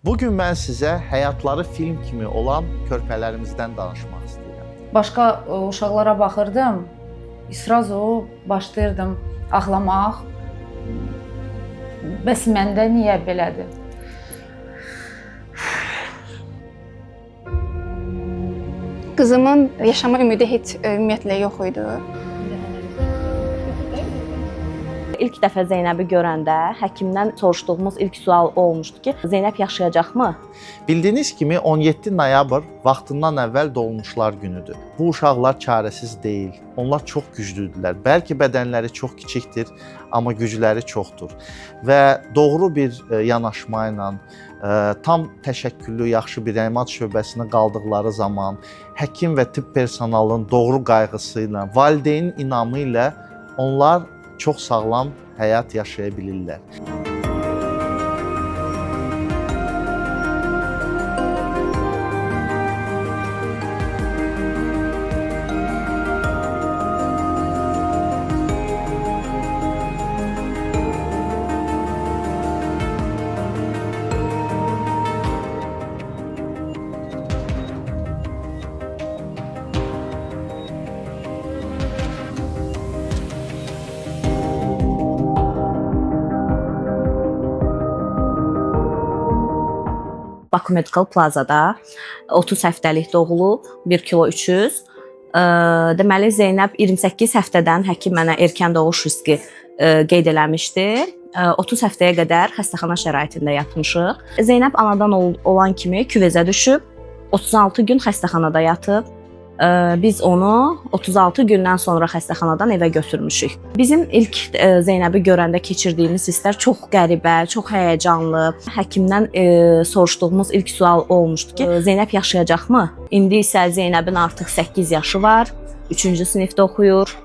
Bu gün mən sizə həyatları film kimi olan körpələrimizdən danışmaq istəyirəm. Başqa uşaqlara baxırdım, srazu başlayırdım ağlamaq. Bəs məndə niyə belədir? Qızımın yaşama ümidi heç ümumiyyətlə yox idi. İlk dəfə Zeynəbi görəndə həkimdən soruşduğumuz ilk sual o olmuşdu ki, Zeynəb yaşayacaqmı? Bildiyiniz kimi 17 noyabr vaxtından əvvəl doğulmuşlar günüdür. Bu uşaqlar çarəsiz deyil. Onlar çox güclüdürlər. Bəlkə bədənləri çox kiçikdir, amma gücləri çoxdur. Və doğru bir yanaşma ilə, tam təşəkküllü, yaxşı bir reanimasiya şöbəsində qaldıqları zaman həkim və tibb personalının doğru qayğısı ilə, valideynin inamı ilə onlar çox sağlam həyat yaşaya bilirlər. Baku Medical Plazada 30 həftəlik doğulub, 1 kilo 300. Deməli Zeynəb 28 həftədən həkim mənə erkən doğuş riski qeyd eləmişdi. 30 həftəyə qədər xəstəxana şəraitində yatmışıq. Zeynəb anadan olan kimi küvezə düşüb, 36 gün xəstəxanada yatıb. Biz onu 36 gündən sonra xəstəxanadan evə götürmüşük. Bizim ilk Zeynəbi görəndə keçirdiyimiz hisslər çox qəribə, çox həyəcanlı. Həkimdən soruşduğumuz ilk sual o olmuşdu ki, Zeynəb yaşayacaqmı? İndi isə Zeynəbin artıq 8 yaşı var, 3-cü sinifdə oxuyur.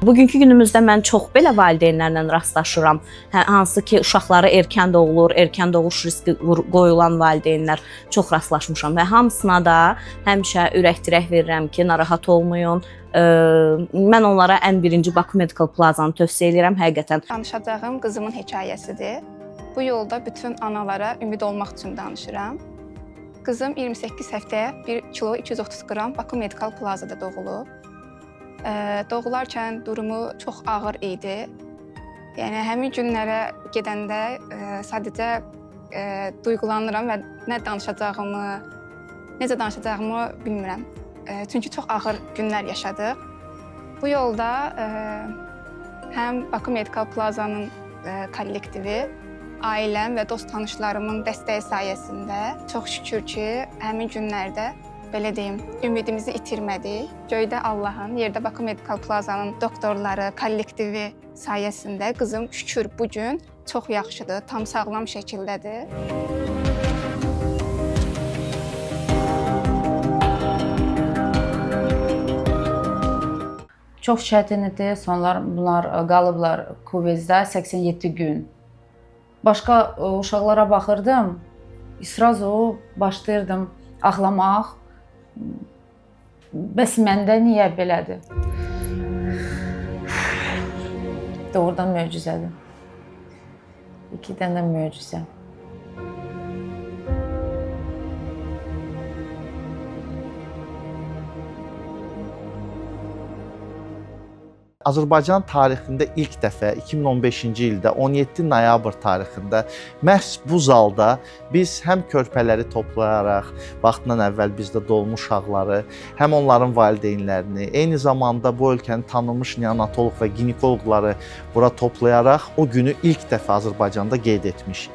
Bugünkü günümüzdə mən çox belə valideynlərlə rastlaşıram. Hansı ki, uşaqları erkən doğulur, erkən doğuş riski qoyulan valideynlər çox rastlaşmışam və hamısına da həmişə ürək dirək verirəm ki, narahat olmayın. Mən onlara ən birinci Baku Medical Plazanı tövsiyə edirəm həqiqətən. Danışacağım qızımın hekayəsidir. Bu yolda bütün analara ümid olmaq üçün danışıram. Qızım 28 həftəyə 1 kilo 230 qram Baku Medical Plazada doğulub. Doğularkən durumu çox ağır idi. Yəni həmin günlərə gedəndə sadəcə duyğulanıram və nə danışacağımı, necə danışacağımı bilmirəm. Çünki çox ağır günlər yaşadıq. Bu yolda həm Baku Medical Plazanın kollektivi, ailəm və dost tanışlarımın dəstəyi sayəsində çox şükür ki, həmin günlərdə belə deyim, ümidimizi itirmədik. Göydə Allahın, yerdə Baku Medical Plazanın doktorları, kollektivi sayəsində qızım şükür bu gün çox yaxşıdır, tam sağlam şəkildədir. Çox çətin idi. Sonralar bunlar qalıblar kuvezdə 87 gün. Başqa uşaqlara baxırdım, srazu başlayırdım ağlamaq. Bəs məndə niyə belədir? Doğrudan möcüzədir. 2 dənə möcüzə. Azərbaycan tarixində ilk dəfə 2015-ci ildə 17 noyabr tarixində məhz bu zalda biz həm körpələri toplayaraq, vaxtından əvvəl bizdə doğulmuş uşaqları, həm onların valideynlərini, eyni zamanda bu ölkənin tanınmış neonatoloq və ginekoloqları bura toplayaraq o günü ilk dəfə Azərbaycanda qeyd etmişik.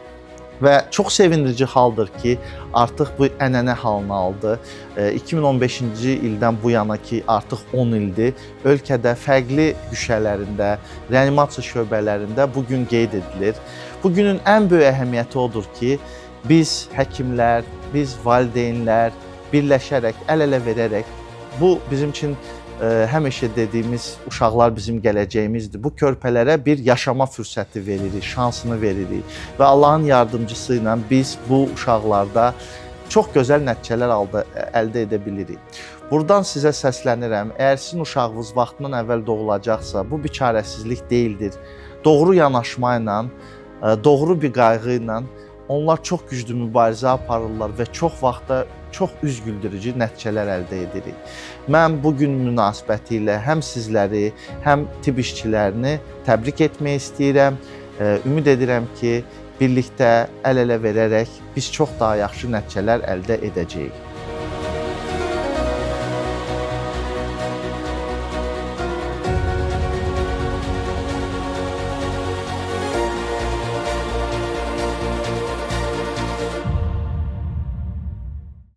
Və çox sevindirici haldır ki, artıq bu ənənə halını aldı. 2015-ci ildən bu yana ki, artıq 10 ildir, ölkədə fərqli güşələrində, reanimasiya şöbələrində bu gün qeyd edilir. Bu günün ən böyük əhəmiyyəti odur ki, biz həkimlər, biz valideynlər birləşərək, əl-ələ verərək bu bizim üçün həmişə dediyimiz uşaqlar bizim gələcəyimizdir. Bu körpələrə bir yaşama fürsəti veririk, şansını veririk və Allahın yardımcısı ilə biz bu uşaqlarda Çox gözəl nəticələr əldə edə bilirik. Burdan sizə səslənirəm. Əgər sizin uşağınız vaxtından əvvəl doğulacaqsa, bu bir çarəsizlik deyildir. Doğru yanaşma ilə, doğru bir qayğı ilə onlar çox güclü mübarizə aparırlar və çox vaxtda çox üz güldürücü nəticələr əldə edirik. Mən bu gün münasibəti ilə həm sizləri, həm tibb işçilərini təbrik etmək istəyirəm. Ümid edirəm ki, birlikdə əl-ələ verərək biz çox daha yaxşı nəticələr əldə edəcəyik.